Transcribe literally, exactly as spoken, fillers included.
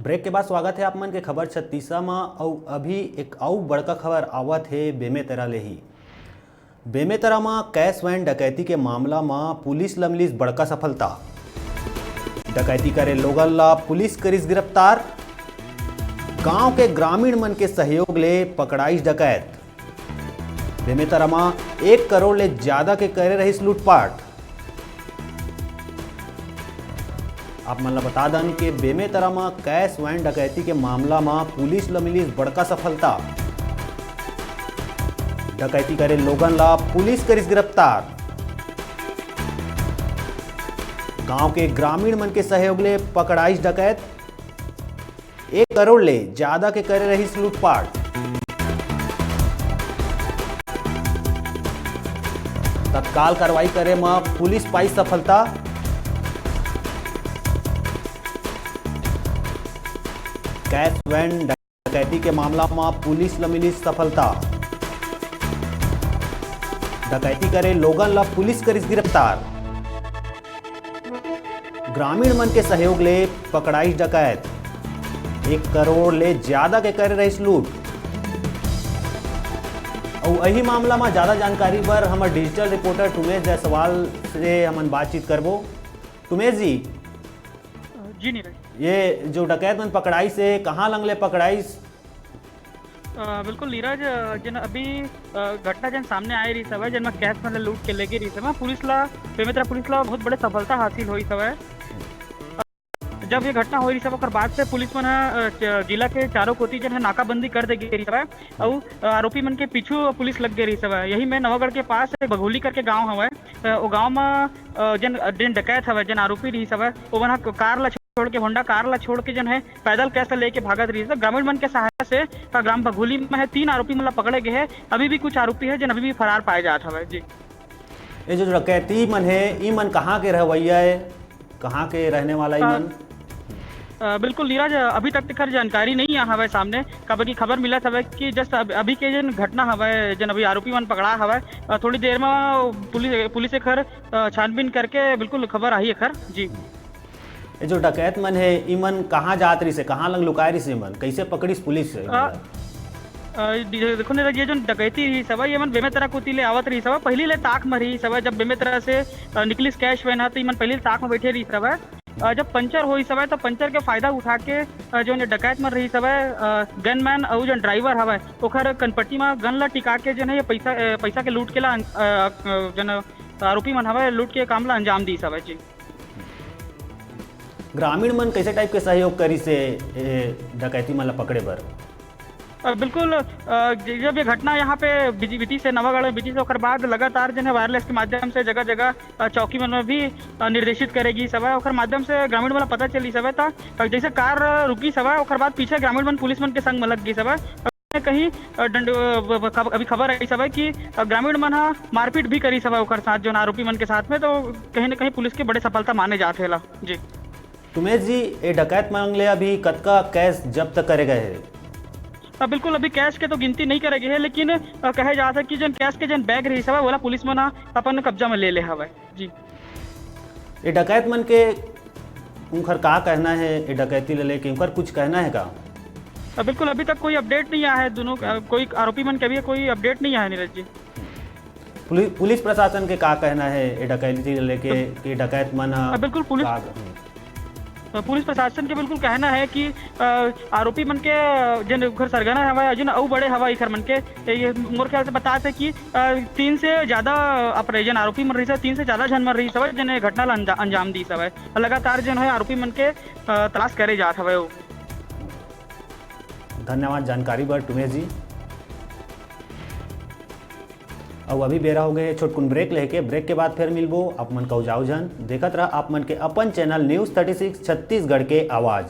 Break के बाद स्वागत हे आप मन के खबर छत्तीसा म। अउ अभी एक अउ बड़का खबर आवत हे बेमेतरा ले ही। बेमेतरा म कैश वैन डकैती के मामला म पुलिस ल मिलिस बड़का सफलता। डकैती करे लोगन ल पुलिस करिस गिरफ्तार। गांव के ग्रामीण मन के सहयोग ले पकड़ाइस डकैत। बेमेतरा म एक करोड़ ले ज्यादा के करे रहिस लूटपाट। आप मन ल बता दन के बेमेतरा म कैश वैन डकैती के मामला म पुलिस ल मिलिस बड़का सफलता। डकैती करे लोगन ल पुलिस करिस गिरफ्तार। गांव के ग्रामीण मन के सहयोग ले पकड़ाइस डकैत। एक करोड़ ले ज्यादा के करे रहिस लूटपाट। तत्काल कार्रवाई करे म पुलिस पाइस सफलता। कैश वैन डकैती के मामला म पुलिस ल मिलिस सफलता। डकैती करे लोगन ल पुलिस करिस गिरफ्तार। ग्रामीण मन के सहयोग ले पकड़ाइस डकैत। एक करोड़ ले ज्यादा के करे रहिस लूट। अउ एही मामला म ज्यादा जानकारी बर हमर डिजिटल रिपोर्टर टुमेश जायसवाल से हमन बातचीत करबो। टुमेश जी, जी नीरज। ये जो डकैत मन पकड़ाइस हे, कहाँ लंग ले पकड़ाइस? अ, बिल्कुल नीरज, अ, जेन अभी, अ, घटना जेन सामने आए रहिस हवय, जेन म कैश मन ल लूट के लेगे रहिस हवय, पुलिस ला, बेमेतरा पुलिस ला बहुत बड़े सफलता हासिल होइस हवय। जब ये घटना होई रहिस हवय, ओकर बाद से पुलिस मन ह, अ, च-, जिला के चारों कोती जेन है नाकाबंदी कर दे गे रहिस हवय, अउ, अ, आरोपी मन के पीछू पुलिस लग गे रहिस हवय। यही में नवागढ़ के पास एक बघोली करके गांव हवय, अ, ओ गांव म, अ, जेन, जेन डकैत हवय, जेन आरोपी रहिस हवय, ओमन ह कार ला छोड़ के, होंडा कार ला छोड़ के जेन है पैदल कैश ला लेके भागत रहिस। तो ग्रामीण मन के सहायता से, अ, ग्राम बघोली में है तीन आरोपी मन ला पकड़े गए है। अभी भी कुछ आरोपी है जेन अभी भी फरार पाए जात हवय। जी। ये जो डकैती मन है, ई मन कहाँ के रहवैया है, कहाँ के रहने वाला ई अ, मन? अ, बिल्कुल नीरज, अभी तक तेखर जानकारी नहीं आ हवय सामने, काबर की खबर मिलत हवय कि just अब, अभी के जेन घटना हवय, जेन अभी आरोपी मन पकड़ा हवय, अ, थोड़ी देर में पुलिस, पुलिस एखर, अ, छानबीन करके बिल्कुल खबर आही एखर। जी। ये जो डकैत मन है, ई मन कहाँ जात रहिस हे, कहाँ लंग लुकाए रहिस हे मन, कैसे पकड़िस पुलिस हे अ, मन ला? अ, दे-, देखो नीरज, ये जो डकैती रहिस हवय, ये मन बेमेतरा कोती ले आवत रहिस हवय, पहिली ले ताक म रहिस हवय, जब बेमेतरा से, अ, निकलिस कैश वैन ह, त ये मन पहिली ले ताक म बैठे रहिस हवय। अ, जब पंचर होइस हवय, त पंचर के फायदा उठा के, अ, जो ये डकैत मन रहिस हवय, अ, गनमैन अउ जो ड्राइवर हवय, ओखर कनपट्टी म गन ला टिका के जो है ये पैसा, अ, पैसा के लूट के ला अन-, अ, अ, जो आरोपी मन हवय, लूट के काम ला अंजाम दिस हवय। जी। ग्रामीण मन कैसे टाइप के सहयोग करिस हे, ए, डकैती मन ला पकड़े बर? अ, बिल्कुल, अ, ज-, जब ये घटना यहाँ पे बीजी-, बीती से, नवागढ़ में बीती से, ओकर बाद लगातार जो है वायरलेस के माध्यम से जगह-जगह, अ, चौकी मन में भी, अ, निर्देशित करे गिस हवय, ओकर माध्यम से ग्रामीण मन ला पता चलिस हवय, त, अ, जैसे कार रुकिस हवय, ओकर बाद पीछे ग्रामीण मन पुलिस मन के संग में लग गिस हवय। कहीं, अ, डंड-, अ, ब-, ब-, खब-, अभी खबर आइस हवय कि, अ, ग्रामीण मन ह मारपीट भी करिस हवय ओकर साथ, जो आरोपी मन के साथ में, तो कहीं न कहीं पुलिस के बड़े सफलता माने जात हे ला। जी। टुमेश जी, ए डकैत मन ले अभी कतका कैश जब्त करे गए हे? अ, बिल्कुल, अभी कैश के तो गिनती नहीं करे गए हे, लेकिन, अ, कहे जात हे कि जेन कैश के जेन बैग रहिस हवय, ओला पुलिस मन ह अपन कब्जा में ले ले हवय। जी। ए डकैत मन के, उनकर का कहना हे, ए डकैती ले लेके उनकर कुछ कहना हे का? अ, बिल्कुल, अभी तक कोई अपडेट नहीं आया है दोनों, अ, कोई आरोपी मन के अभी कोई अपडेट नहीं आया है, नीरज जी। पुलिस, पुलिस प्रशासन के का कहना हे ए डकैती ले लेके कि डकैत मन ह अ, बिल्कुल, पुलिस का, हम्म। अ, पुलिस प्रशासन के बिल्कुल कहना है कि, अ, आरोपी मन के, अ, जेन उखर सरगना हवय, जेन अउ बड़े हवय इखर मन के, ये मोर ख्याल से बतात हे कि, अ, तीन से ज्यादा अपराधी, जेन आरोपी मन रहिस हवय, तीन से ज्यादा झन मन रहिस हवय, जेन ये घटना ला अंजा-, अंजाम दिस हवय। लगातार जेन है आरोपी मन के, अ, तलाश करे जात हवय। धन्यवाद जानकारी बर टुमेश जी। अउ अभी बेरा हो गए छोटकुन ब्रेक लेके, ब्रेक के बाद फिर मिलबो। आप मन कहू जाओ झन, देखत रहा आप मन के अपन channel news thirty six Chhattisgarh के आवाज़।